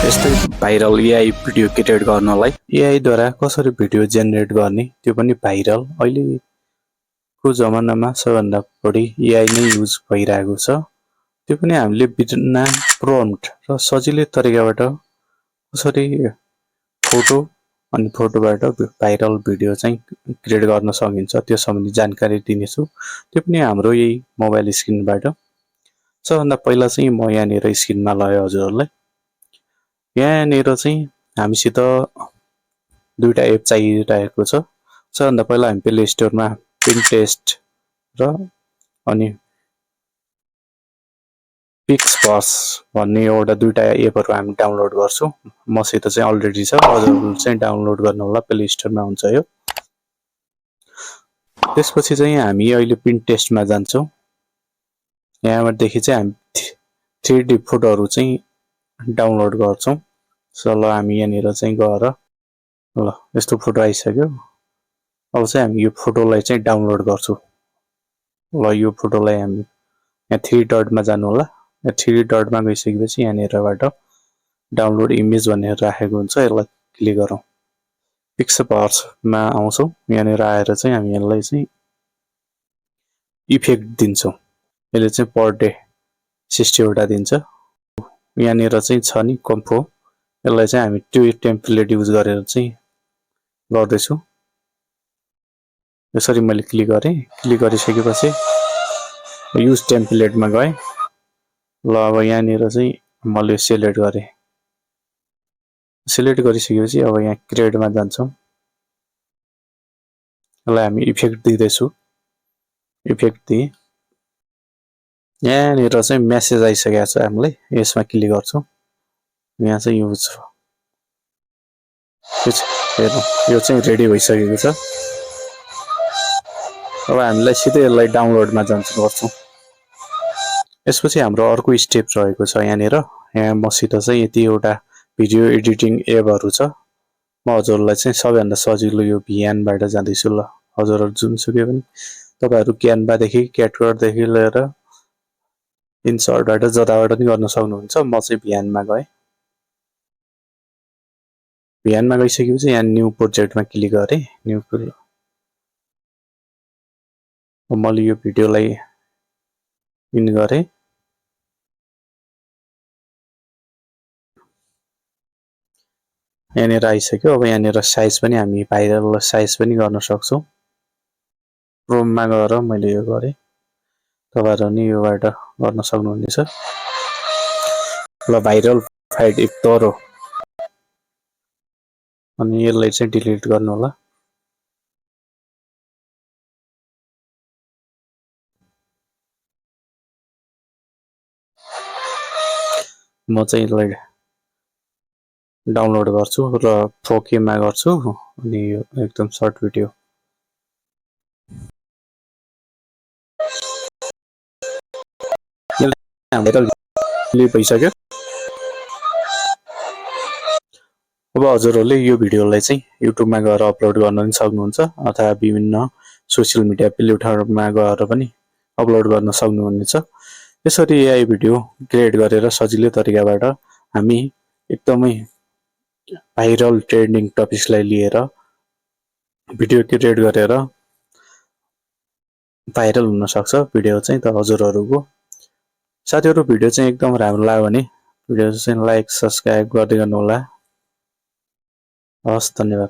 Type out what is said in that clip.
यस्तै viral AI video create गर्नलाई AI द्वारा कसरी भिडियो जेनेरेट गर्ने त्यो पनि भाइरल अहिलेको जमानामा सबैभन्दा बढी एआई नै युज भइरहेको छ। त्यो पनि हामीले बिना प्रम्प्ट र सजिलै तरिकाबाट कसरी फोटो अनि फोटोबाट भाइरल भिडियो चाहिँ क्रिएट गर्न सकिन्छ त्यो सम्बन्धी जानकारी दिनेछु। त्यो पनि हाम्रो यही मोबाइल स्क्रिनबाट। सबभन्दा पहिला चाहिँ म यहाँनिर स्क्रिनमा लगाएँ हजुरहरूलाई। यहाँनिर चाहिँ हामीसित दुईटा एप चाहिरहेको छ। सबभन्दा पहिला हामी प्ले स्टोरमा पिन्टेस्ट र अनि पिक्सभर्स भन्ने एउटा दुईटा एपहरू हामी डाउनलोड गर्छौँ। मसित चाहिँ अलरेडी छ, हजुरहरूले चाहिँ डाउनलोड गर्नु होला, प्ले स्टोरमा हुन्छ यो। त्यसपछि चाहिँ हामी अहिले पिन्टेस्टमा जान्छौँ। यहाँबाटदेखि चाहिँ हामी 3D फोटोहरू चाहिँ डाउनलोड गर्छौँ। ल हामी यहाँनिर चाहिँ गएर ल यस्तो फोटो आइसक्यो। अब चाहिँ हामी यो फोटोलाई चाहिँ डाउनलोड गर्छौँ। ल यो फोटोलाई हामी यहाँ 3 डटमा जानु होला। यहाँ 3 डटमा गइसकेपछि यहाँनिरबाट डाउनलोड इमेज भनेर राखेको हुन्छ, यसलाई क्लिक गरौँ। पिक्सभर्समा आउँछौँ। यहाँनिर आएर चाहिँ हामी यसलाई चाहिँ इफेक्ट दिन्छौँ। यसले चाहिँ पर डे 60 वटा दिन्छ। यहाँनिर चाहिँ छ नि कम्पो, यसलाई चाहिँ हामी त्यो टेम्प्लेट युज गरेर चाहिँ गर्दैछु। यसरी मैले क्लिक गरेँ। क्लिक गरिसकेपछि युज टेम्प्लेटमा गएँ। ल अब यहाँनिर चाहिँ मैले सिलेक्ट गरेँ। सिलेक्ट गरिसकेपछि अब यहाँ क्रिएटमा जान्छौँ। यसलाई हामी इफेक्ट दिँदैछु। इफेक्ट दिएँ। यहाँनिर चाहिँ मेसेज आइसकेको छ हामीलाई, यसमा क्लिक गर्छौँ। यहाँ चाहिँ युज हेर्नु यो चाहिँ रेडी भइसकेको छ। अब हामीलाई सिधै यसलाई डाउनलोडमा गर्छौँ। यसपछि हाम्रो अर्को स्टेप रहेको छ यहाँनिर। यहाँ मसित चाहिँ यतिवटा भिडियो एडिटिङ एपहरू छ। म हजुरहरूलाई चाहिँ सबैभन्दा सजिलो यो भिएनबाट जाँदैछु। ल हजुरहरू जुनसुकै पनि तपाईँहरू क्यानभादेखि क्याटकटदेखि लिएर इन्सर्टबाट जताबाट पनि गर्न सक्नुहुन्छ। म चाहिँ भिएनमा गएँ। भिएनमा गइसकेपछि यहाँ न्यू प्रोजेक्टमा क्लिक गरेँ। मैले यो भिडियोलाई इन गरेँ। यहाँनिर आइसक्यो। अब यहाँनिर साइज पनि हामी भाइरल साइज पनि गर्न सक्छौँ। क्रोममा गएर मैले यो गरेँ। तपाईँहरू नि योबाट गर्न सक्नुहुनेछ। ल भाइरल फाइल तरो अनि यसलाई चाहिँ डिलिट गर्नु होला। म चाहिँ यसलाई डाउनलोड गर्छु र 4K मा गर्छु अनि यो एकदम सर्ट भिडियो। भइसक्यो। अब हजुरहरूले यो भिडियोलाई चाहिँ युट्युबमा गएर अपलोड गर्न पनि सक्नुहुन्छ अथवा विभिन्न सोसियल मिडिया प्लेटफर्ममा गएर पनि अपलोड गर्न सक्नुहुनेछ। यसरी एआई भिडियो क्रिएट गरेर सजिलो तरिकाबाट हामी एकदमै भाइरल ट्रेन्डिङ टपिक्सलाई लिएर भिडियो क्रिएट गरेर भाइरल हुन सक्छ भिडियो चाहिँ। त हजुरहरूको साथीहरू भिडियो चाहिँ एकदम राम्रो लाग्यो भने भिडियो चाहिँ लाइक सब्स्क्राइब गर्दै गर्नु होला। हस्, धन्यवाद।